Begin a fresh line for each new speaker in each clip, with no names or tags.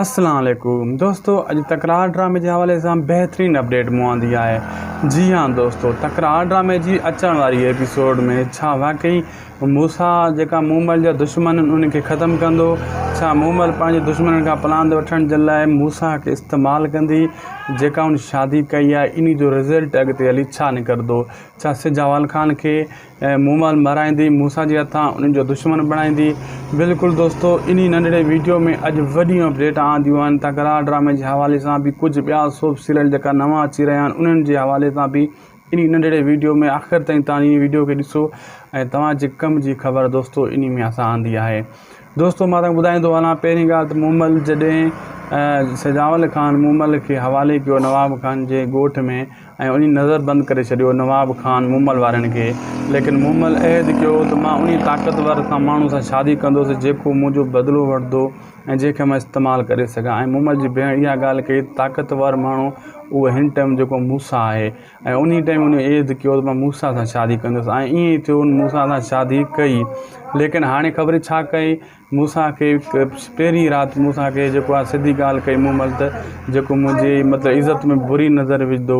السلام عليڪم دوستو اڄ تڪرار ڊرامي جي حوالي سان بهترين اپڊيٽ مون آندي آهي جي ها دوستو تڪرار ڊرامي جي اچڻ واري ايپيسوڊ ۾ ڇا واقعي موسا جيڪا مومل جا دشمن آهن انهن کي ختم ڪندو ڇا مومل پنهنجي دشمنن کان پلاند وٺڻ جي لاء موسا کي استعمال ڪندي جيڪا ان شادي ڪئي آهي انهي جو رزلٽ اڳتي هلي ڇا نڪرندو ڇا سجاوال خان کي ۽ مومل مارائيندي موسيٰ جي هٿان انهن جو دشمن بڻائيندي. بلڪل دوستو انهي ننڍڙي ويڊيو ۾ اڄ وڏيون اپڊيٽ آنديون آهن تڪرار ڊرامي جي حوالي سان به ڪجهه ٻيا سوپ سيريل جيڪا نوان اچي رهيا آهن انهن جي حوالي سان به انهي ننڍڙي ويڊيو ۾ آخر تائين توهان انهي ويڊيو کي ڏسو ۽ توهان جي ڪم جي خبر دوستو انهي ۾ اسان آندي آهي دوستو مان توهان کي ٻڌائيندو هلان پهرين ڳالهه ته مومل جڏهن سجاول خان مومل کي حوالي ڪيو نواب خان جي ڳوٺ ۾ ۽ انهي نظر بند ڪري ڇڏيو نواب خان مومل وارن کي ليڪن مومل عهد ڪيو ته مان انهي طاقتور سان ماڻهو سان شادي ڪندس جيڪو منهنجو بدلو وٺندو ۽ جنهن کي مان استعمال ڪري سگهان ۽ مومل جي ڀيڻ اها ڳالهه ڪئي ته طاقتور ماڻهو اهو هن ٽائيم جيڪو موسيٰ آهي ۽ انهي ٽائيم انهي عهد ڪيو ته مان موسيٰ سان شادي ڪندس ۽ ائين ئي ٿيو ان موسيٰ سان شادي ڪئي ليڪن هاڻي خبر ڇا ڪئي موسيٰ کي پهرين رات موسيٰ کي جيڪو آهي سڌي ڳالهه ڪئي مون مهل ته جيڪو منهنجي مطلب عزت ۾ بري نظر وجهندو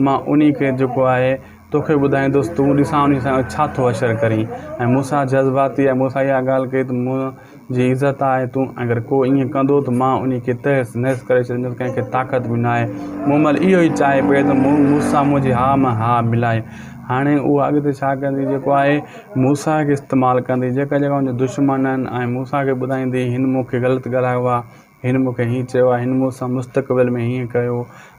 مان انهي کي جيڪو آهي توکي ٻڌائيندس تون ڏسان انهي سان ڇا ٿو حشر ڪرين ۽ موسيٰ جذباتي ۽ موسيٰ اها ڳالهه ڪئي ته منهنجي عزت آهي تون اگر ڪو ائين ڪندو ته مان انهي کي تهس نهس ڪري ڇڏيندس ڪنهن کي طاقت به ناهي مون مهل اهو ئي چاهي پئي ته موسيٰ منهنجي ها مان ها ملائي هاڻي اها اڳتي ڇا ڪندي جيڪو آهي موسيٰ کي استعمال ڪندي جيڪا جيڪا ان جا دشمن آهن ۽ موسيٰ کي ٻڌائيندي هن مون کي غلط ڳالهايو آهي هن مون کي هيئن چيو آهي هن مون سان مستقبل ۾ هيئن ڪيو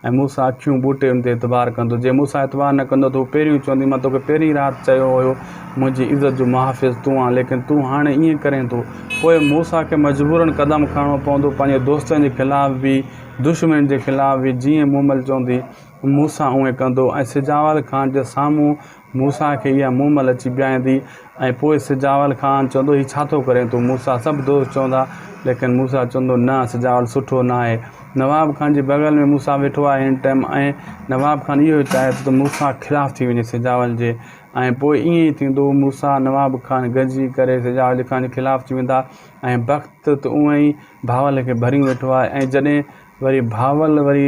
۽ موسيٰ اکيون ٻوٽي ان تي اعتبار ڪندو جي موسيٰ اعتبار نه ڪندو ته هو پهريون چوندي مان توکي پهرين رات چيو هيو منهنجي عزت جو محافظ تون آن ليڪن تون هاڻي ائين ڪرين ٿو پوء موسيٰ کي مجبورن قدم کڻڻو پوندو پنهنجي دوستن جي خلاف به دشمنن جي خلاف به جيئن مومل چوندي موسيٰ اونئين ڪندو ۽ سجاول خان جي سامهون موسيٰ کي اها مومل اچي بيهائيندي ۽ پوء سجاول خان چوندو هي ڇا ٿو ڪرين تون موسيٰ سڀ دوست چوندا ليڪن موسيٰ چوندو نه سجاول سٺو ناهي نواب خان جي بغل ۾ موسيٰ ويٺو آهي هن ٽائيم ۽ نواب خان اهو ئي چاهي ٿو ته موسيٰ خلاف ٿي وڃي سجاول جي ۽ پوء ائين ئي ٿيندو موسيٰ نواب خان گڏجي ڪري سجاول خان جي خلاف ٿي ويندا ۽ بخت ته اونئين ئي بهاول کي ڀريون ويٺو آهي ۽ جڏهن وري بھاول وري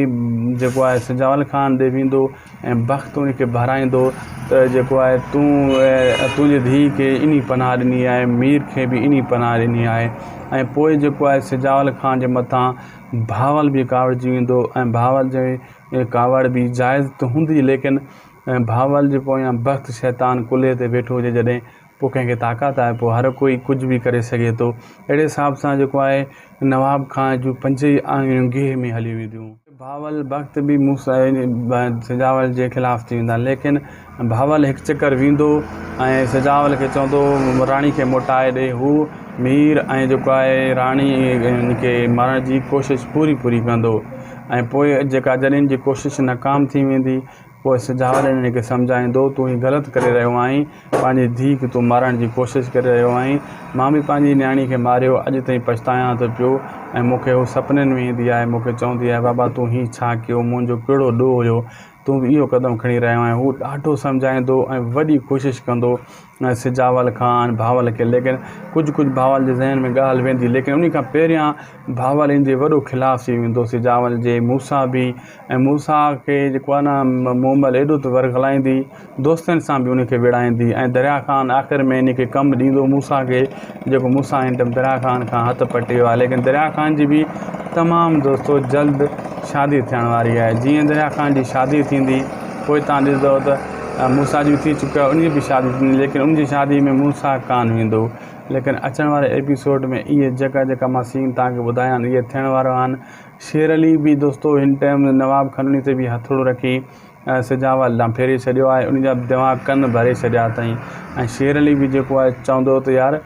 جيڪو آهي سجاول خان ڏي ويندو ۽ بخت ان کي ڀرائيندو ته جيڪو آهي تون تنهنجي ڌيء کي انهي پناهه ڏني آهي مير کي به انهي پناهه ڏني آهي ۽ پوء جيڪو آهي سجاول خان جي مٿان بھاول به ڪاوڙجي ويندو ۽ بھاول جي ڪاوڙ به جائز ته هوندي ليڪن بھاول جي پويان بخت شيطان ڪلهي تي ويٺو هجي جڏهن پوء ڪنهن کي طاقت آهي پوء هر ڪوئي ڪجهه به ڪري سگهي ٿو اهڙي حساب سان جيڪو آهي نواب خان جون پنج ئي آڱريون گيهه ۾ هليون وينديون. بھاول بخت به مون سجاول جي خلاف ٿي ويندا ليڪن بھاول هڪ چڪر ويندو ۽ سجاول کي چوندو راڻي کي موٽائي ڏي هو مير ۽ جيڪو آهي راڻي کي مارڻ جي ڪوشش پوري پوري ڪندو ۽ پوء جيڪا جڏهن جي ڪوشش ناڪام ٿي ويندي پوء سجاول انهن کي سمجهائيندو، تون هي غلط ڪري رهيو آهين، پنهنجي ڌيء کي تون مارڻ جي ڪوشش ڪري رهيو آهين. مان به پنهنجي نياڻي کي ماريو، اڄ تائين پڇتايان ٿو پيو ۽ مون کي هو سپنن ۾ ايندي آهي، مون کي چوندي آهي، بابا تون هي ڇا ڪيو، منهنجو ڪهڙو ڏوهه هيو، تون به اهو قدم کڻي رهيو آهين. هو ڏاڍو سمجهائيندو ۽ وڏي ڪوشش ڪندو سجاول خان بھاول کي ليڪن ڪجهه ڪجهه بھاول جي ذهن ۾ ڳالهه ويندي ليڪن انهي کان پهريان بھاول ان جي وڏو خلاف ٿي ويندو سجاول جي موسيٰ به ۽ موسيٰ کي جيڪو آهي نه مومل ايڏو ته ورغلائيندي دوستن سان به ان کي وڙهائيندي ۽ دريا خان آخر ۾ ان کي ڪم ڏيندو موسيٰ کي جيڪو موسيٰ هن ٽائيم دريا خان کان هٿ پٽي ويو آهي ليڪن دريا خان جي به تمام دوستو جلد شادي ٿيڻ واري آهي جيئن دريا خان جي شادي ٿيندي پوء تان ڏسندو ته موسيٰ جي به ٿي چڪي آهي ان جي به شادي ٿيندي ليڪن ان جي شادي ۾ موسيٰ ڪانه ويندو ليڪن اچڻ واري ايپيسوڊ ۾ اهي جيڪا جيڪا مان سين توهان کي ٻڌايا آهن اهي ٿيڻ وارا آهن شير علي به دوستو هن ٽائيم نواب خان تي به هٿوڙو رکي سجاول ڏانهن ڦيري ڇڏيو آهي ان جا دماغ ڪن ڀري ڇڏيا اٿائين ۽ شير علي به جيڪو آهي چوندو ته يار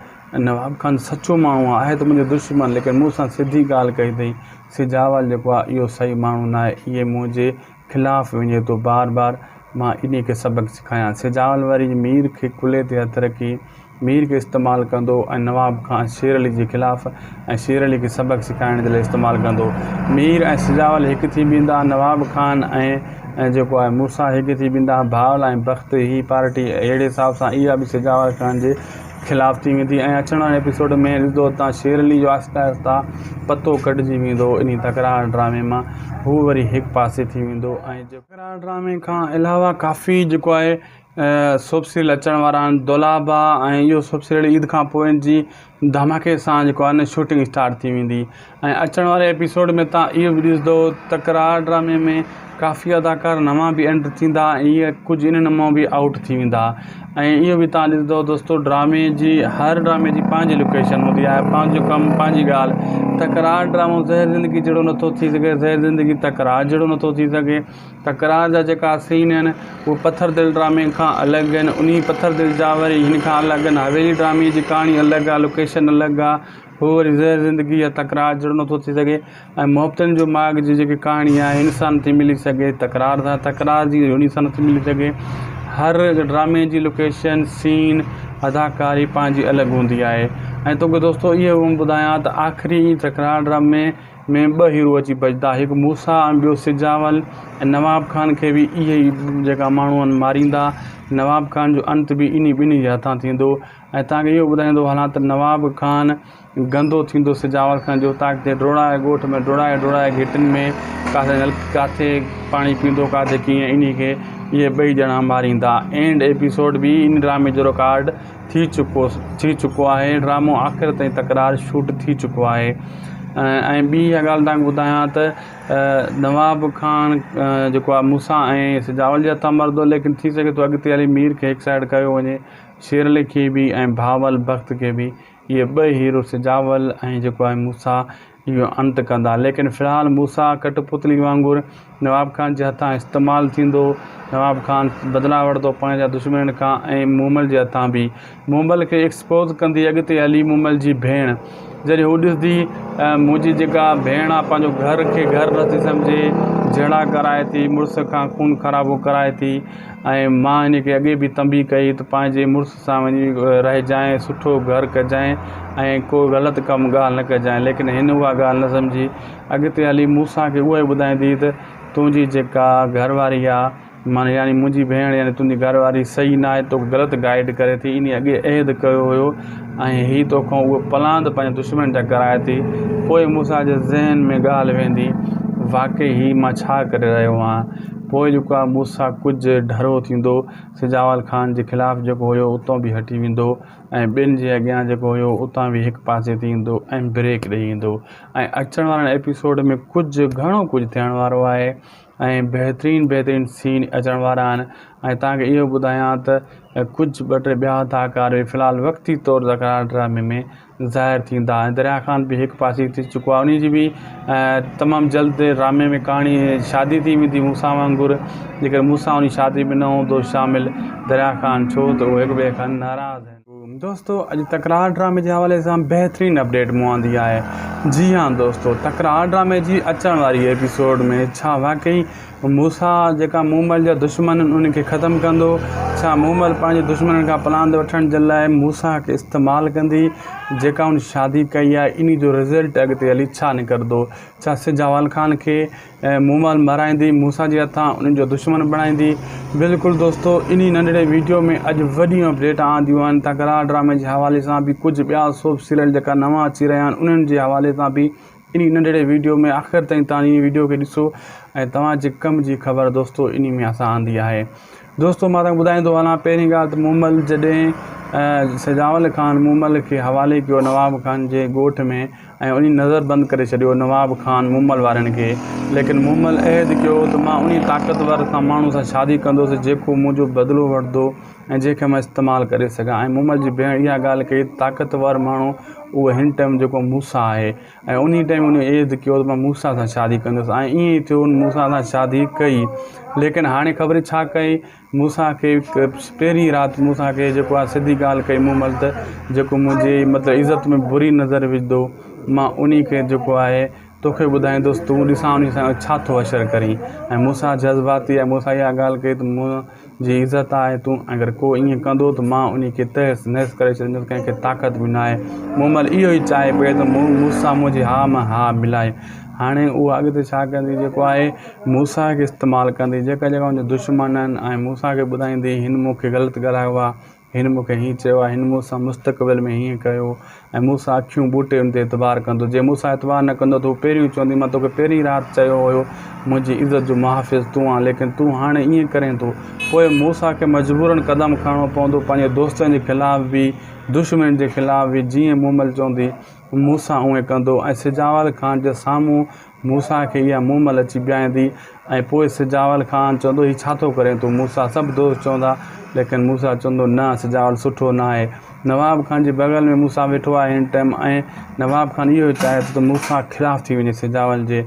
نواب خان سچو ماڻهو آهي آهي ته منهنجو دشمن ليڪن مون سان سڌي ڳالهه ڪئي اٿئي سجاول جيڪو آهي اهو صحيح ماڻهو ناهي اهي منهنجي خلاف وڃي ٿو بار بار مان انهي کي سبق سکايان. سجاول وري مير کي ڪلهي تي هٿ رکي مير کي استعمال ڪندو ۽ نواب خان شير علي جي خلاف ۽ شير علي کي سبق سکائڻ جي لاء استعمال ڪندو. مير ۽ سجاول هڪ ٿي بيهندا، نواب خان ۽ جيڪو آهي موسيٰ هڪ ٿي بيهندا، بهاول ۽ بخت هي پارٽي اهڙي حساب سان اها به سجاول خان جي خلاف ٿي ويندي ۽ اچڻ واري ايپيسوڊ ۾ ڏسندو تان شير علي جو آهستي آهستي پتو ڪڍجي ويندو انهي تڪرار ڊرامي مان هو وري هڪ پاسي ٿي ويندو ۽ تڪرار ڊرامي کان علاوه ڪافي جيڪو آهي سوپ سيريل اچڻ وارا آهن دولابا ۽ اهو سوپ سيريل عيد کان پوء جي ڌماڪي سان جيڪو آهي نه شوٽنگ اسٽارٽ ٿي ويندي ۽ اچڻ واري ايپيسوڊ ۾ تان اهو به ڏسندو تڪرار ڊرامي ۾ ڪافي اداڪار نوان به انٽر ٿيندا ۽ اهي ڪجهه انهن مان به آئوٽ ٿي ويندا ۽ اهو به تان ڏسندو دوستو ڊرامي جي هر ڊرامي جي پنهنجي لوڪيشن هوندي آهي پنهنجو ڪم پنهنجي ڳالهه تڪرار ڊرامو زهر زندگي جهڙو نٿو ٿي سگهي زهر زندگي تڪرار جهڙو نٿو ٿي سگهي تڪرار جا جيڪا سين آهن اهي پٿر دل ڊرامي کان الڳ آهن انهي پٿر دل جا وري هن کان الڳ آهن حويلي ڊرامي جي ڪهاڻي الڳ آهي لوڪيشن الڳ آهي هو وري زهر زندگي يا تڪرار جهڙو نٿو ٿي سگهي ۽ محبتن جو ماڳ جي جيڪي ڪهاڻي آهي هن سان نٿي ملي سگهي تڪرار سان تڪرار جي هن سان نٿي ملي سگهي هر ڊرامي جي لوڪيشن سين اداڪاري پنهنجي الڳ هوندي آهي ۽ توکي دوستو اهو به ٻڌايان ته آخري تڪرار ڊرامي ۾ ٻه هيرو اچي بچدا هڪ موسيٰ ۽ ٻيو سجاول ۽ نواب خان کي به اهي ئي جيڪا ماڻهو آهن ماريندا نواب خان جو انت به انهي ٻنهي جي هٿان ٿيندو ۽ توهان کي اهو ٻڌائيندو هلان ته نواب خان گندو ٿيندو سجاول خان جو اوطاق تي ڊوڙائي ڳوٺ ۾ ڊوڙائي ڊوڙائي گهٽين ۾ ڪاٿي نلڪي ڪاٿي پاڻي پيئندو ڪاٿي ڪيئن انهي کي اهي ٻئي ڄڻا ماريندا اينڊ ايپيسوڊ به ان ڊرامي جو رڪارڊ ٿي چڪو ٿي چڪو آهي ڊرامو آخر تائين تڪرار شوٽ ٿي چڪو آهي ۽ ٻي اها ڳالهه توهان کي ٻڌايان ته نواب خان جيڪو آهي موسيٰ ۽ سجاول جي هٿان مرندو ليڪن ٿي سگهي ٿو اڳتي هلي مير کي هڪ سائيڊ ڪيو وڃي شير علي کي به ۽ بهاول بخت کي به اهي ٻئي هيرو سجاول ۽ جيڪو آهي موسيٰ اهو انت ڪندا ليڪن في الحال موسيٰ ڪٺ پتلي وانگر نواب خان جي هٿان استعمال ٿيندو نواب خان بدلا وٺندو پنهنجا دشمنن کان ۽ مومل جي هٿان به مومل کي ايڪسپوز ڪندي اڳتي هلي مومل جي ڀيڻ جڏهن هو ڏسندي منهنجي جيڪا ڀيڻ آهي پنهنجو گهر کي گهر نٿي سمجهي جهيڙا ڪرائي ٿي مڙس کان خون خرابو ڪرائي ٿي ۽ مان هن کي اڳي به تنبيهه ڪئي ته پنهنجي مڙس سان وڃي رهجانء، سٺو گهر ڪجانء ۽ ڪو غلط ڪم ڳالهه نه ڪجانء. ليڪن هن اها ڳالهه نه سمجهي. اڳتي هلي موسيٰ کي اهو ئي ٻڌائيندي ته تنهنجي جيڪا گهر واري آ، معنيٰ يعني منهنجي ڀيڻ يعني تنهنجي گهر واري صحيح ناهي، توکي غلط گائيڊ ڪري ٿي، انهي اڳي عهد ڪيو هيو ۽ هي توکان اهي پلاند پنهنجي دشمن جا ڪرائي ٿي. پوء موسيٰ جي ذهن ۾ ڳالهه ويندي، واقعي هي مان ڇا ڪري رهيو آهيان؟ پوء جيڪو آهي موسيٰ ڪجهه ڍرو ٿيندو، سجاول خان جي خلاف جيڪو هيو اتان به هٽي ويندو ۽ ٻين جي اڳيان جيڪو هيو اتان به هڪ پاسي ٿي ايندو ۽ بريڪ ڏئي ايندو ۽ اچڻ وارن ايپيسوڊ ۾ ڪجهه گهڻو ڪجهه ٿيڻ وارو آهي ۽ بهترين بهترين سين اچڻ وارا آهن ۽ توهان کي اهو ٻڌايان ته ڪجهه ٻه ٽي ٻيا اداڪار به في الحال وقتي طور تڪرار ڊرامي ۾ ظاهر ٿيندا ۽ دريا خان به هڪ پاسي ٿي چڪو آهي انهي جي به تمام جلد ڊرامي ۾ ڪهاڻي شادي ٿي ويندي موسيٰ وانگر جيڪر موسيٰ انهي شادي ۾ نه هوندو شامل دريا خان ڇو ته اهي هڪ ٻئي کان ناراض آهن. دوستو اڄ تڪرار ڊرامي جي حوالي سان بهترين اپڊيٽ مون آندي آهي جي ها دوستو تڪرار ڊرامي جي اچڻ واري ايپيسوڊ ۾ ڇا واقعي موسيٰ جيڪا مومل جا دشمن آهن انهن کي ختم ڪندو؟ ڇا مومل پنهنجي دشمنن کان پلاند وٺڻ جي لاء موسيٰ کي استعمال ڪندي؟ جيڪا هن شادي ڪئي آهي انهي جو رزلٽ اڳتي هلي ڇا نڪرندو؟ ڇا سجاول خان کي مومل مارائيندي موسيٰ جي هٿان انهن جو دشمن بڻائيندي؟ بلڪل دوستو انهي ننڍڙي ويڊيو ۾ اڄ وڏيون اپڊيٽ آنديون آهن تڪرار ڊرامي جي حوالي سان به ڪجهه ٻيا سوپ سيريل جيڪا نوان اچي رهيا آهن انهن جي حوالي سان به انهي ننڍڙي ويڊيو ۾ آخر تائين توهان انهي ويڊيو کي ڏسو ۽ توهان جي ڪم جي خبر دوستو انهي ۾ اسان آندي آهي دوستو مان توهان کي ٻڌائيندو هلان پهرين ڳالهه ته مومل جڏهن سجاول خان مومل کي حوالي ڪيو نواب خان جي ڳوٺ ۾ ۽ انهي نظر بند ڪري ڇڏيو نواب خان مومل وارن کي ليڪن مومل عهد ڪيو ته مان انهي طاقتور سان ماڻهو سان شادي ڪندس جيڪو منهنجو بدلو وٺندو ۽ جنهن کي مان استعمال ڪري سگهان ۽ مومل جي ڀيڻ اها ڳالهه ڪئي ته طاقتور ماڻهو اهو هن ٽائيم جيڪو موسيٰ آهي ۽ انهي ٽائيم ان عهد ڪيو ته مان موسيٰ سان شادي ڪندس ۽ ائين ئي ٿيو ان موسيٰ سان شادي ڪئي ليڪن هاڻي خبر ڇا ڪئي موسيٰ کي پهرين رات موسيٰ کي جيڪو آهي سڌي ڳالهه ڪئي مومل ته جيڪو منهنجي مطلب عزت ۾ بري نظر وجهندو مان انهي کي جيڪو آهي توکي ٻڌائيندس تون ڏسان انهي سان ڇا ٿو حشر ڪرين ۽ موسيٰ جذباتي ۽ موسيٰ اها ڳالهه ڪئي ته منهنجي عزت آهي تون اگر ڪو ائين ڪندو ته مان انهي کي تهس نهس ڪري ڇڏيندس ڪنهن کي طاقت به ناهي مومل اهو ئي چاهي پئي ته موسيٰ منهنجي ها مان ها ملائي هاڻي اها اڳتي ڇا ڪندي جيڪو آهي موسيٰ کي استعمال ڪندي جيڪا جيڪا ان جا دشمن آهن ۽ موسيٰ کي ٻڌائيندي هن مون کي غلط ڳالهايو آهي. هن مون کي هيئن چيو آهي هن مون سان مستقبل ۾ هيئن ڪيو ۽ مون سان اکيون ٻوٽي ان تي اعتبار ڪندو. جي مون سان اعتبار نه ڪندو ته هو پهريون چوندي مان توکي پهرين رات چيو هيو منهنجي عزت جو محافظ تون آن ليڪن تون هاڻي ائين ڪرين ٿو. پوء موسيٰ کي مجبوراً قدم کڻڻو پوندو پنهنجي دوستن جي خلاف به دشمنن جي خلاف به جيئن مومل چوندي موسيٰ اونئين ڪندو ۽ سجاول خان جي سامهون موسيٰ کي اها مومل اچي بيهائيندي ۽ پوء سجاول خان چوندو هي ڇا ٿو ڪرين تون موسيٰ سڀ دوست چوندا ليڪن موسيٰ چوندو نه سجاول سٺو ناهي نواب خان جي بغل ۾ موسيٰ ويٺو آهي هن ٽائيم ۽ نواب خان اهو ئي چاهي ٿو ته موسيٰ خلاف ٿي وڃي سجاول جي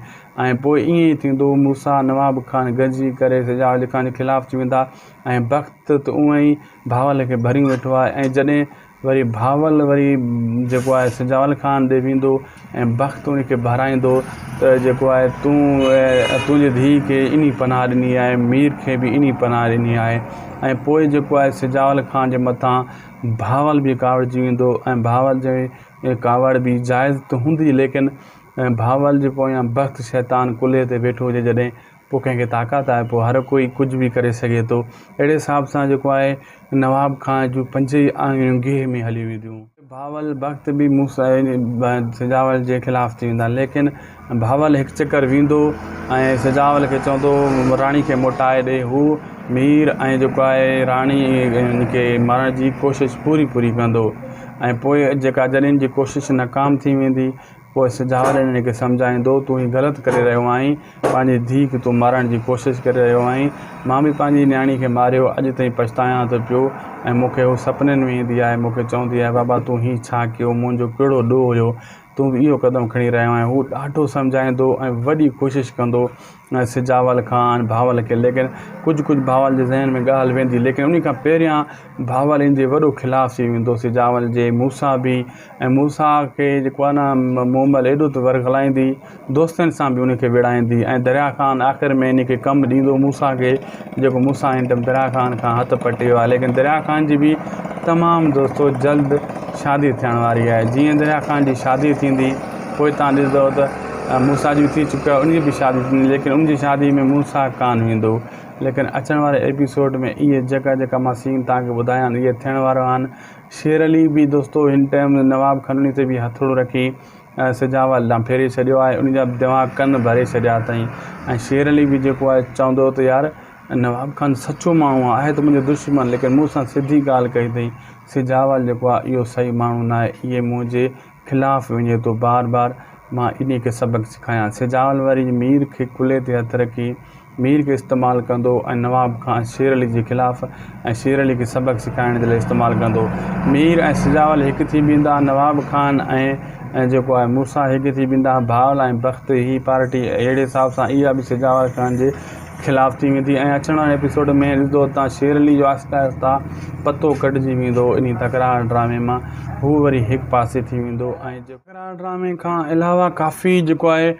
۽ پوء ائين ئي ٿيندو موسيٰ نواب خان گڏجي ڪري سجاول خان جي خلاف ٿي ويندا ۽ بخت ته اونئن ئي بهاول کي ڀريون ويٺو آهي ۽ جڏهن وري بھاول وري جيڪو آهي سجاول خان ڏي ويندو ۽ بخت ان کي ڀرائيندو ته جيڪو آهي تون تنهنجي ڌيء کي انهي پناهه ڏني آهي مير کي به انهي پناهه ڏني آهي ۽ پوء جيڪو آهي سجاول خان جي مٿان بھاول به ڪاوڙجي ويندو ۽ بھاول جي ڪاوڙ به جائز ته هوندي ليڪن بھاول جي پويان بخت شيطان ڪلهي تي ويٺو هجي جڏهن پوء ڪنهن کي طاقت آهي پوء هر ڪوئي ڪجهه به ڪري سگهي ٿو اهڙي حساب سان جيڪو آهي نواب خان جون پنج ئي آڱريون گيهه ۾ هليون وينديون. بهاول بخت به مون سجاول جي خلاف ٿي ويندا ليڪن بهاول هڪ چڪر ويندو ۽ سجاول کي چوندو راڻي کي موٽائي ڏي هو مير ۽ جيڪو آهي راڻي کي مارڻ جي ڪوشش پوري پوري ڪندو ۽ پوء جيڪا جڏهن جي ڪوشش ناڪام ٿي ويندي پوء سجاول هن کي سمجهائيندو، تون هي غلط ڪري رهيو آهين، پنهنجي ڌيء کي تون مارڻ جي ڪوشش ڪري رهيو آهين. مان به پنهنجي نياڻي کي ماريو، اڄ تائين پڇتايان ٿو پيو ۽ مون کي هو سپنن ۾ ايندي آهي، مون کي چوندي آهي، بابا تون هي ڇا ڪيو، منهنجو ڪهڙو ڏوهه هيو، تون به اهو قدم کڻي رهيو آهين. هو ڏاڍو سمجهائيندو ۽ وڏي ڪوشش ڪندو سجاول خان بھاول کي ليڪن ڪجهه ڪجهه بھاول جي ذهن ۾ ڳالهه ويندي ليڪن انهي کان پهريان بھاول ان جي وڏو خلاف ٿي ويندو سجاول جي موسيٰ به ۽ موسيٰ کي جيڪو آهي نه مومل ايڏو ته ورغلائيندي دوستن سان به ان کي وڙهائيندي ۽ دريا خان آخر ۾ ان کي ڪم ڏيندو موسيٰ کي جيڪو موسيٰ هن ٽائيم دريا خان کان هٿ پٽي ويو آهي ليڪن دريا خان جي به تمام دوستو جلد شادي ٿيڻ واري آهي جيئن دريا خان جي شادي ٿيندي پوء تان ڏسندو ته موسيٰ جي به ٿي چڪي آهي ان جي به شادي ٿيندي ليڪن ان جي شادي ۾ موسيٰ ڪانه ويندو ليڪن اچڻ واري ايپيسوڊ ۾ اهي جيڪا جيڪا مان سين توهان کي ٻڌايا آهن اهي ٿيڻ وارا آهن شير علي به دوستو هن ٽائيم نواب خان تي به هٿوڙو رکي سجاول ڏانهن ڦيري ڇڏيو آهي ان جا دماغ ڪن ڀري ڇڏيا اٿائين ۽ شير علي به جيڪو آهي چوندو ته يار نواب خان سچو ماڻهو آهي ته منهنجو دشمن ليڪن مون سان سڌي ڳالهه ڪئي اٿئي سجاول جيڪو آهي اهو صحيح ماڻهو ناهي اهي منهنجي خلاف وڃي ٿو بار بار مان انهي کي سبق سکايان. سجاول وري مير کي ڪلهي تي هٿ رکي مير کي استعمال ڪندو ۽ نواب خان شير علي جي خلاف ۽ شير علي کي سبق سکائڻ جي لاء استعمال ڪندو. مير ۽ سجاول هڪ ٿي بيهندا، نواب خان ۽ جيڪو آهي موسيٰ هڪ ٿي بيهندا، بهاول ۽ بخت هي پارٽي اهڙي حساب سان اها به سجاول خان جي خلاف ٿي ويندي ۽ اچڻ واري ايپيسوڊ ۾ ڏسندو ته شير علي جو آهستي آهستي پتو ڪڍجي ويندو انهي تڪرار ڊرامي مان هو وري هڪ پاسي ٿي ويندو ۽ تڪرار ڊرامي کان علاوه ڪافي جيڪو آهي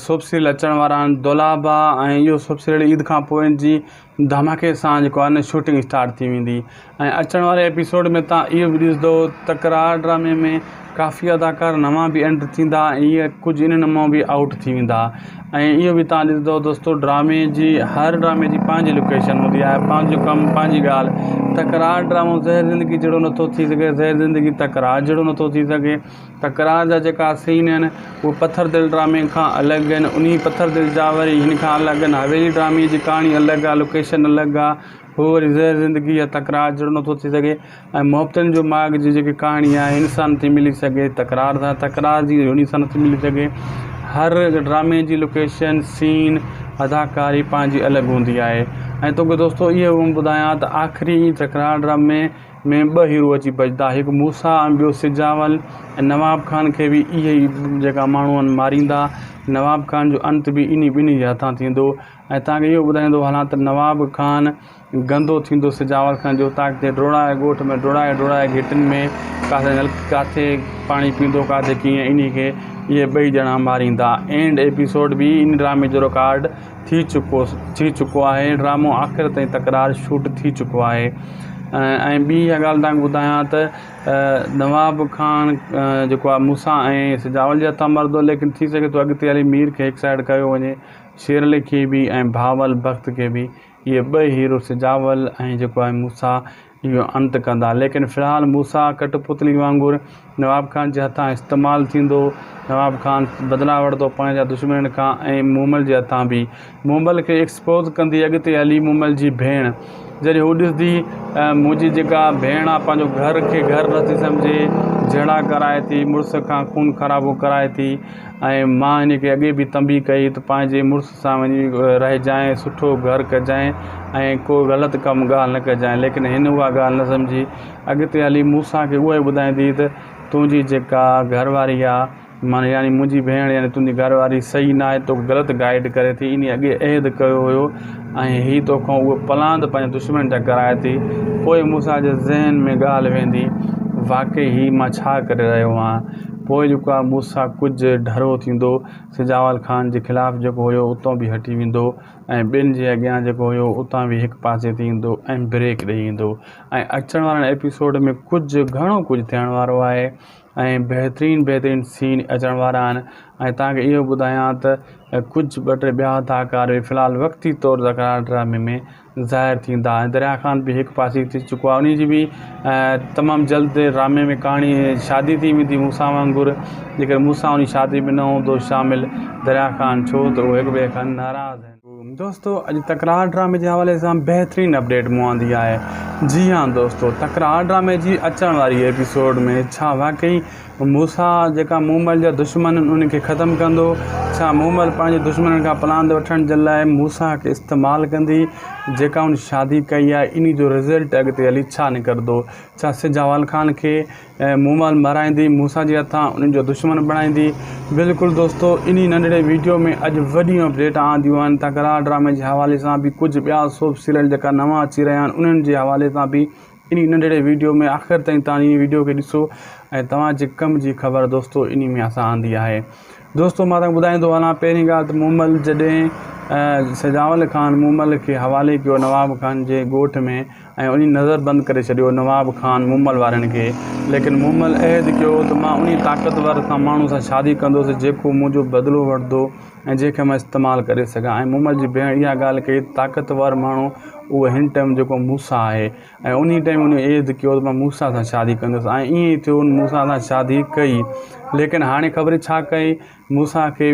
سوپ سيريل اچڻ وارا آهن دولابا ۽ اهو سوپ سيريل عيد کان پوء ان جي ڌماڪي سان جيڪو آهي نه شوٽنگ اسٽارٽ ٿي ويندي ۽ اچڻ واري ايپيسوڊ ۾ تان اهو به ڏسندو تڪرار ڊرامي ۾ ڪافي اداڪار نوان به انٽر ٿيندا ۽ اهي ڪجهه انهن مان به آئوٽ ٿي ويندا ۽ اهو به تان ڏسندو دوستو ڊرامي جي هر ڊرامي جي پنهنجي لوڪيشن هوندي آهي پنهنجو ڪم پنهنجي ڳالهه تڪرار ڊرامو زهر زندگي جهڙو نٿو ٿي سگهي زهر زندگي تڪرار جهڙو نٿو ٿي سگهي تڪرار جا جيڪا سين آهن اهي پٿر دل ڊرامي کان الڳ آهن انهي پٿر دل جا وري هن کان الڳ آهن حويلي ڊرامي جي ڪهاڻي الڳ آهي لوڪيشن الڳ آهي هو وري زهر زندگي يا تڪرار جهڙو نٿو ٿي سگهي ۽ محبتن جو ماڳ جي جيڪي ڪهاڻي آهي هن سان نٿي ملي سگهي تڪرار سان تڪرار جي هن سان نٿي ملي سگهي هر ڊرامي جي لوڪيشن سين اداڪاري پنهنجي الڳ هوندي آهي ۽ توکي دوستو اهو ٻڌايان ته آخري تڪرار ڊرامي ۾ ٻه هيرو اچي بچندا، هڪ موسيٰ ۽ ٻيو سجاول ۽ نواب خان کي به اهي ئي جيڪا ماڻهو آهن ماريندا. نواب خان جو انت به انهي ٻنهي جي هٿان ٿيندو ۽ توهان کي اهو ٻڌائيندو هلان ته نواب خان گندو ٿيندو سجاول خان جي اوطاق تي ڊوڙائي ڳوٺ ۾ ڊوڙائي ڊوڙائي گهٽين ۾ ڪاٿي نلڪي ڪاٿي پاڻي پيئندو ڪاٿي ڪيئن انهي کي اهي ٻئي ڄڻا ماريندا. اينڊ ايپيسوڊ به ان ڊرامي جو رڪارڊ ٿي چڪو ٿي چڪو آهي ڊرامو آخر تائين تڪرار شوٽ ٿي چڪو آهي ۽ ٻي اها ڳالهه توهان کي ٻڌايان ته نواب خان جيڪو آهي موسيٰ ۽ سجاول جي هٿان مرندو ليڪن ٿي سگهي ٿو اڳتي هلي مير کي هڪ سائيڊ ڪيو وڃي شير علي کي به ۽ بهاول بخت کي به اهي ٻئي هيرو سجاول ۽ جيڪو آهي موسيٰ اهو انت ڪندا ليڪن في الحال موسيٰ ڪٺ پتلي وانگر نواب خان جي هٿان استعمال ٿيندو نواب خان بدلا وٺندو پنهنجا دشمنن کان ۽ مومل جي هٿان به مومل کي ايڪسپوز ڪندي اڳتي هلي مومل جي ڀيڻ جڏهن هو ڏسندي منهنجي جيڪا ڀيڻ آ پنهنجو گهر کي گهر نٿي سمجهي جهيڙا ڪرائي ٿي مڙس کان خون خرابو ڪرائي ٿي ۽ مان هن کي اڳي به تنبيهه ڪئي ته پنهنجي مڙس سان وڃي رهجانء سٺو گهر ڪجانء ۽ ڪو غلط ڪم ڳالهه نه ڪجانء ليڪن هن اها ڳالهه نه سمجهي اڳتي هلي موسيٰ کي اهو ئي ٻڌائيندي ته تنهنجي جيڪا گهر واري آ معنيٰ يعني منهنجي ڀيڻ يعني تنهنجي گهر واري صحيح ناهي توکي غلط گائيڊ ڪري ٿي انهي اڳي عهد ڪيو هيو ۽ هي توکان اهو پلاند پنهنجي دشمن جا ڪرائي ٿي پوء موسيٰ جي ذهن ۾ ڳالهه ويندي واقعي هي مان ڇا ڪري رهيو آهيان پوء جيڪو آهي موسيٰ ڪجهه ڍرو ٿيندو سجاول خان جي خلاف جيڪو هيو اتان به هٽي ويندو ۽ ٻين جي اڳيان جيڪو هيو اتان به هڪ پاسي ٿي ايندو ۽ بريڪ ڏئي ايندو ۽ اچڻ وارن ايپيسوڊ ۾ ڪجهه گهڻو ڪجهه ٿيڻ وارو آهي ۽ بهترين بهترين سين اچڻ وارا آهن ۽ توهان کي اهو ٻڌايان ته ڪجهه ٻه ٽي ٻيا اداڪار به في الحال وقتي طور تڪرار ڊرامي ۾ ظاهر ٿيندا ۽ دريا خان به هڪ پاسي ٿي چڪو آهي انهي جي به تمام جلد ڊرامي ۾ ڪهاڻي شادي ٿي ويندي موسيٰ وانگر جيڪر موسيٰ انهي شادي ۾ نه هوندو شامل دريا خان ڇو ته اهو هڪ ٻئي کان ناراض آهن. دوستو اڄ تڪرار ڊرامي جي حوالي سان بهترين اپڊيٽ مون آندي آهي جي ها دوستو تڪرار ڊرامي جي اچڻ واري ايپيسوڊ ۾ ڇا واقعي موسيٰ جيڪا مومل جا دشمن آهن انهن کي ختم ڪندو ڇا مومل پنهنجي دشمنن کان پلاند وٺڻ جي لاء موسيٰ کي استعمال ڪندي جيڪا ان شادي ڪئي آهي انهي جو رزلٽ اڳتي هلي ڇا نڪرندو ڇا سجاول خان کي مومل مارائيندي موسيٰ جي هٿان انهن جو دشمن بڻائيندي. بلڪل دوستو انهي ننڍڙي ويڊيو ۾ اڄ وڏيون اپڊيٽ آنديون آهن تڪرار ڊرامي جي حوالي سان به ڪجهه ٻيا سوپ سيريل جيڪا نوان اچي رهيا آهن انهن جي حوالي سان به انهي ننڍڙي ويڊيو ۾ آخر تائين توهان انهي ويڊيو کي ڏسو ۽ توهان جي ڪم جي خبر دوستو انهي ۾ اسان آندي آهي دوستو مان توهان کي ٻڌائيندو هلان پهرين ڳالهه ته مومل جڏهن سجاول خان مومل کي حوالي ڪيو نواب خان جي ڳوٺ ۾ ۽ انهي نظر بند ڪري ڇڏيو نواب خان مومل وارن کي ليڪن مومل عهد ڪيو ته مان انهي طاقتور سان ماڻهو سان شادي ڪندس جيڪو منهنجو بدلو وٺندو ۽ جنهن کي مان استعمال ڪري سگهان ۽ مومل جي ڀيڻ اها ڳالهه ڪئي ته طاقتور ماڻهو اهو هن ٽائيم جيڪو موسيٰ آهي ۽ انهي ٽائيم انهي عهد ڪيو ته مان موسيٰ سان شادي ڪندس ۽ ائين ئي ٿيو ان موسيٰ سان شادي ڪئي ليڪن هاڻي خبر ڇا ڪئي موسيٰ کي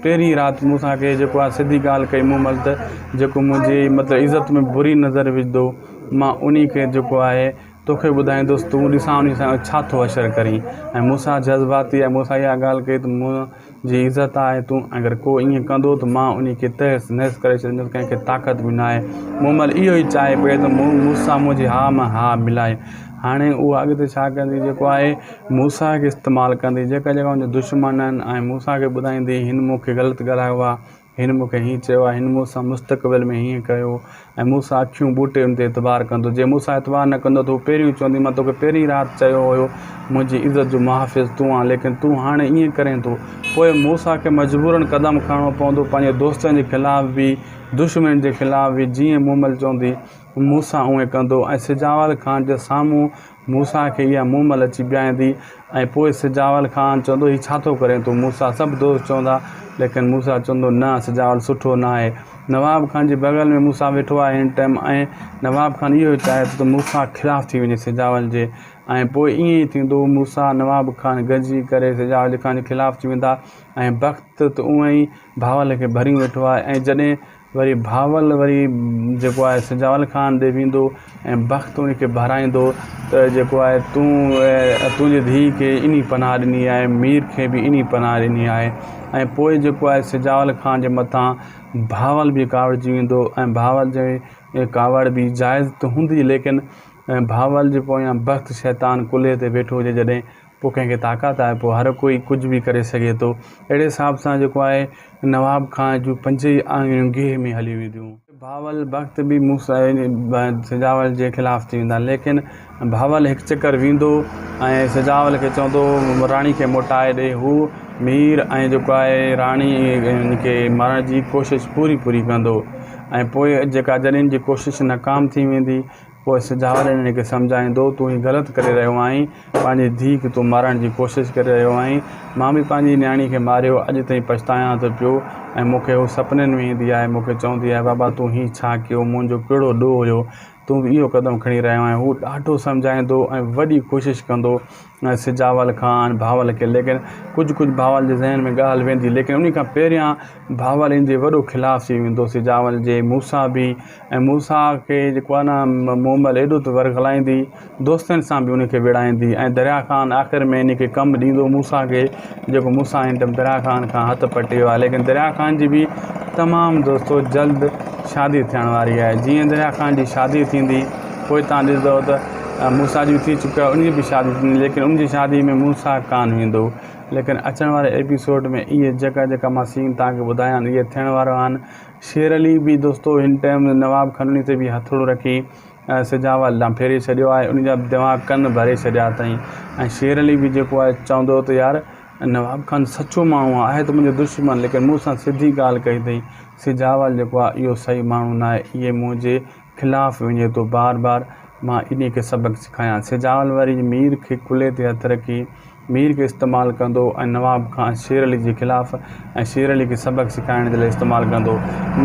پهرين رات موسيٰ کي جيڪو آهي سڌي ڳالهه ڪئي مون مل ته جيڪو منهنجي مطلب عزت ۾ بري نظر وجهندو مان انهي کي جيڪو آهي توکي ٻڌائيندس تون ڏسان انهي سان ڇا ٿو حشر ڪرين ۽ موسيٰ جذباتي ۽ موسيٰ اها ڳالهه ڪئي ته منهنجي عزت آهي تون اگر ڪو ائين ڪندو ته مان انهي کي تهس نهس ڪري ڇڏيندس ڪنهن کي طاقت به ناهي مومل اهو ئي چاهي پئي ته موسيٰ منهنجي ها مان ها ملائي هاڻي اها اڳتي ڇا ڪندي جيڪو آهي موسيٰ کي استعمال ڪندي جيڪا جيڪا ان جا دشمن آهن ۽ موسيٰ کي ٻڌائيندي هن مون کي غلط ڳالهايو آهي هن مون کي هيئن چيو آهي هن مون سان مستقبل ۾ هيئن ڪيو ۽ موسيٰ اکيون ٻوٽي ان تي اعتبار ڪندو جي موسيٰ اعتبار نه ڪندو ته هو پهريون چوندي مان توکي پهرين رات چيو هيو منهنجي عزت جو محافظ تون آهين ليڪن تون هاڻي ائين ڪرين ٿو پوء موسيٰ کي مجبورن قدم کڻڻو پوندو پنهنجي دوستن جي خلاف به دشمنن جي خلاف به جيئن مومل چوندي موسيٰ اونئين ڪندو ۽ سجاول خان جي سامهون موسيٰ کي اها مومل اچي بيهائيندي ۽ پوء سجاول خان چوندو هي ڇا ٿو ڪرين تون موسيٰ سڀ دوست چوندا ليڪن موسيٰ چوندو نه سجاول سٺو نه آهي نواب خان جي بغل ۾ موسيٰ ويٺو آهي هن ٽائيم ۽ نواب خان اهو چاهي ٿو ته موسيٰ خلاف ٿي وڃي سجاول جي ۽ پوء ائين ئي ٿيندو موسيٰ نواب خان گڏجي ڪري سجاول خان جي خلاف ٿي ويندا ۽ بخت ته اونئين ئي بهاول کي ڀريون ويٺو آهي ۽ جڏهن وري بھاول وري جيڪو آهي سجاول خان ڏي ويندو ۽ بخت ان کي ڀرائيندو ته جيڪو آهي تون تنهنجي ڌيء کي انهي پناهه ڏني آهي مير کي به انهي پناهه ڏني آهي ۽ پوء جيڪو آهي سجاول خان جي مٿان بھاول به ڪاوڙجي ويندو ۽ بھاول جي ڪاوڙ به جائز ته هوندي ليڪن بھاول جي پويان بخت شيطان ڪلهي تي ويٺو هجي جڏهن پوء ڪنهن کي طاقت آهي پوء هر ڪوئي ڪجهه به ڪري سگهي ٿو اهڙي حساب سان جيڪو آهي نواب خان جون پنج ئي آڱريون گيهه ۾ هليون وينديون. بھاول بخت به مون سان سجاول جي خلاف ٿي ويندا ليڪن بھاول هڪ چڪر ويندو ۽ سجاول کي چوندو راڻي کي موٽائي ڏي هو مير ۽ جيڪو آهي راڻي کي مارڻ جي ڪوشش پوري پوري ڪندو ۽ پوء جيڪا جڏهن جي ڪوشش ناڪام ٿي ويندي پوء سجاول انهن کي سمجهائيندو، تون هي غلط ڪري رهيو آهين، پنهنجي ڌيء کي تون مارڻ جي ڪوشش ڪري رهيو آهين. مان به پنهنجي نياڻي کي ماريو، اڄ تائين پڇتايان ٿو پيو ۽ مون کي هو سپنن ۾ ايندي آهي، مون کي چوندي آهي، بابا تون هي ڇا ڪيو، منهنجو ڪهڙو ڏوهه هيو. تون به اهو قدم کڻي رهيو آهين هو ڏاڍو سمجهائيندو ۽ وڏي ڪوشش ڪندو سجاول خان بھاول کي ليڪن ڪجهه ڪجهه بھاول جي ذهن ۾ ڳالهه ويندي ليڪن انهي کان پهريان بھاول ان جي وڏو خلاف ٿي ويندو سجاول جي موسيٰ به ۽ موسيٰ کي جيڪو آهي نه مومل ايڏو ته ورغلائيندي دوستن سان به ان کي وڙهائيندي ۽ دريا خان آخر ۾ ان کي ڪم ڏيندو موسيٰ کي جيڪو موسيٰ هن ٽائيم دريا خان کان هٿ پٽي ويو آهي ليڪن دريا خان جي به تمام دوستو جلد شادي ٿيڻ واري آهي جيئن دريا خان جي شادي ٿيندي پوء تان ڏسندو ته موسيٰ جي ٿي چڪي آهي ان جي به شادي ٿيندي ليڪن ان جي شادي ۾ موسيٰ ڪانه ويندو ليڪن اچڻ واري ايپيسوڊ ۾ اهي جيڪا جيڪا مان سين تان کي ٻڌايا آهن اهي ٿيڻ وارا آهن شير علي به دوستو هن ٽائيم نواب خان تي به هٿوڙو رکي سجاول ڏانهن ڦيري ڇڏيو آهي ان جا به دماغ ڪن ڀري ڇڏيا اٿائين ۽ شير علي به جيڪو آهي چوندو ته يار نواب خان سچو ماڻهو آهي آهي ته منهنجو دشمن ليڪن مون سان سڌي ڳالهه ڪئي اٿئي سجاول جيڪو آهي اهو صحيح ماڻهو ناهي اهي منهنجي خلاف وڃي ٿو بار بار مان انهي کي سبق سکايان سجاول وري مير کي ڪلهي تي هٿ رکي مير کي استعمال ڪندو ۽ نواب خان شير علي جي خلاف ۽ شير علي کي سبق سکائڻ جي لاء استعمال ڪندو.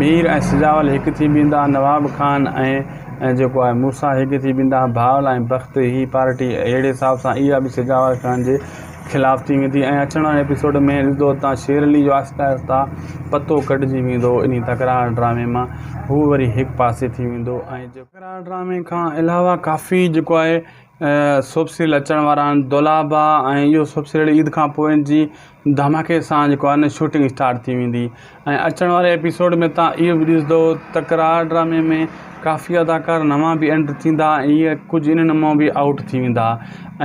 مير ۽ سجاول هڪ ٿي بيهندا، نواب خان ۽ جيڪو آهي موسيٰ هڪ ٿي بيهندا، بهاول ۽ بخت هي پارٽي اهڙي حساب سان اها به سجاول خان جي خلاف ٿي ويندي ۽ اچڻ واري ايپيسوڊ ۾ ڏسندو ته شير علي جو آهستي آهستي پتو ڪڍجي ويندو انهي تڪرار ڊرامي مان هو وري هڪ پاسي ٿي ويندو ۽ تڪرار ڊرامي کان علاوه ڪافي جيڪو آهي سوپ سيريل اچڻ وارا آهن دولابا ۽ اهو سوپ سيريل عيد کان پوء جي ڌماڪي سان جيڪو آهي نه شوٽنگ اسٽارٽ ٿي ويندي ۽ اچڻ واري ايپيسوڊ ۾ تان اهو به ڏسندو تڪرار ڊرامي ۾ ڪافي اداڪار نوان به انٽر ٿيندا ۽ اهي ڪجهه انهن مان به آئوٽ ٿي ويندا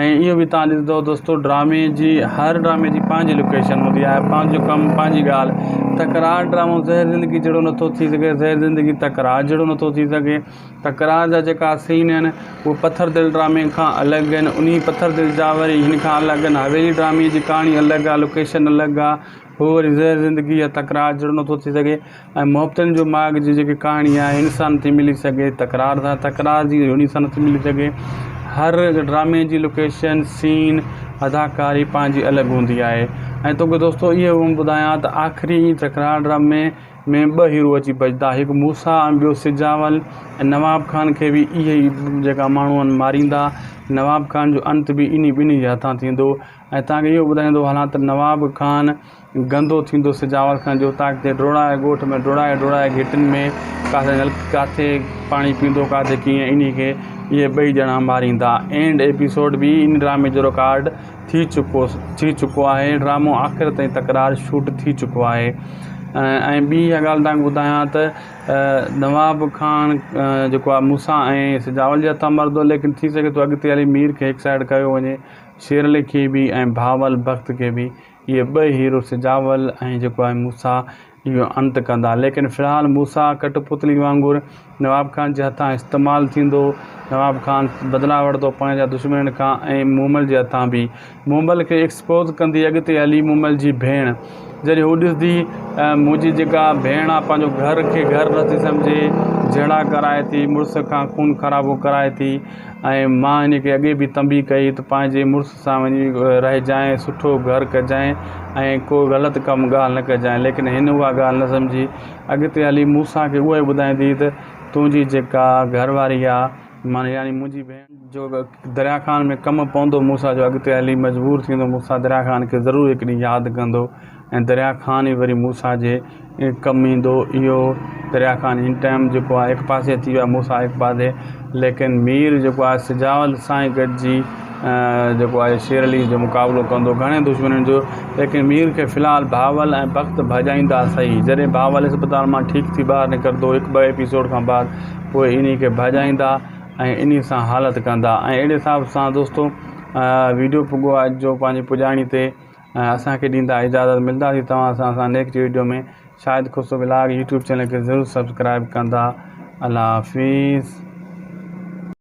۽ اهو به تان ڏسندو دوستو ڊرامي جي هر ڊرامي جي پنهنجي لوڪيشن هوندي آهي پنهنجو ڪم پنهنجي ڳالهه تڪرار ڊرامو زهر زندگي جهڙو نٿو ٿي سگهي زهر زندگي تڪرار جهڙو نٿو ٿي سگهي تڪرار جا جيڪا سين آهن اهي پٿر دل ڊرامي کان الڳ آهن انهي پٿر دل جا وري هن کان الڳ آهن حويلي ڊرامي جي ڪهاڻي الڳ آهي لوڪيشن الڳ آهي هو وري زهر زندگي يا تڪرار جهڙو نٿو ٿي سگهي ۽ محبتن جو ماڳ جي جيڪي ڪهاڻي آهي هن سان نٿي ملي سگهي تڪرار سان تڪرار جي هن سان نٿي ملي سگهي هر ڊرامي جي لوڪيشن سين اداڪاري پنهنجي الڳ هوندي آهي ۽ توکي دوستو اهو ٻڌايان ته آخري تڪرار ڊرامي ۾ ٻه هيرو اچي بچدا، هڪ موسيٰ ۽ ٻيو سجاول ۽ نواب خان کي به اهي ئي جيڪا ماڻهو آهن ماريندا. نواب خان جو انت به انهي ٻنهي جي هٿان ٿيندو ۽ توهان کي اهو ٻڌائيندو هلان ته نواب خان گندو ٿيندو سجاول خان جي اوطاق تي ڊوڙائي ڳوٺ ۾ ڊوڙائي ڊوڙائي گهٽين ۾ ڪاٿي نلڪي ڪاٿي پاڻي پيئندو ڪاٿي ڪيئن انهي کي اهي ٻئي ڄڻا ماريندا. اينڊ ايپيسوڊ به ان ڊرامي جو رڪارڊ ٿي چڪو ٿي چڪو آهي ڊرامو آخر تائين تڪرار شوٽ ٿي چڪو آهي ۽ ٻي اها ڳالهه توهان کي ٻڌايان ته نواب خان جيڪو آهي موسيٰ ۽ سجاول جي هٿان مرندو ليڪن ٿي سگهي ٿو اڳتي هلي مير کي هڪ سائيڊ ڪيو وڃي شير علي کي به ۽ بهاول بخت کي به اهي ٻئي هيرو سجاول ۽ جيڪو آهي موسيٰ اهو انت ڪندا ليڪن في الحال موسيٰ ڪٺ پتلي وانگر نواب خان جي هٿان استعمال ٿيندو نواب خان بدلا وٺندو پنهنجا دشمنن کان ۽ مومل جي هٿان به مومل کي ايڪسپوز ڪندي اڳتي هلي مومل جي ڀيڻ جڏهن هو ڏسندي منهنجي جيڪا ڀيڻ آ پنهنجو گهر کي گهر نٿي سمجهي جهيڙا ڪرائي ٿي مڙس کان خون خرابو ڪرائي ٿي ۽ مان هن کي اڳي به تنبيهه ڪئي ته پنهنجي مڙس سان وڃي رهجانء، سٺو گهر ڪجانء ۽ ڪو غلط ڪم ڳالهه نه ڪجانء. ليڪن هن اها ڳالهه نه سمجهي. اڳتي هلي موسيٰ کي اهو ئي ٻڌائيندي ته تنهنجي جيڪا گهر واري آ، معنيٰ يعني منهنجي ڀيڻ، جو دريا خان ۾ ڪم پوندو موسيٰ جو اڳتي هلي مجبور ٿيندو موسيٰ دريا خان کي ضرور هڪ ڏينهن ياد ڪندو ۽ دريا خان ئي وري موسيٰ جي ڪم ايندو اهو دريا خان هن ٽائيم جيڪو آهي هڪ پاسي ٿي ويو آهي موسيٰ هڪ پاسي ليڪن مير جيڪو آهي سجاول سان ئي گڏجي جيڪو آهي شير علي جو مقابلو ڪندو گهڻي دشمنن جو ليڪن مير کي في الحال بهاول ۽ بخت ڀڄائيندا صحيح جڏهن بهاول اسپتال مان ٺيڪ ٿي ٻاهر نڪرندو هڪ ٻه ايپيسوڊ کان بعد پوء انهي کي ڀڄائيندا ۽ انهي سان حالت ڪندا ۽ اهڙي حساب سان دوستو ويڊيو پڳو آهي اڄ جو پنهنجي پڄاڻي تي ۽ اسان کي ڏيندا اجازت ملنداسين توهان سان اسان next video ۾ Shahid Khoso vlog YouTube channel کي ضرور سبسڪرائب ڪندا الله حافظ.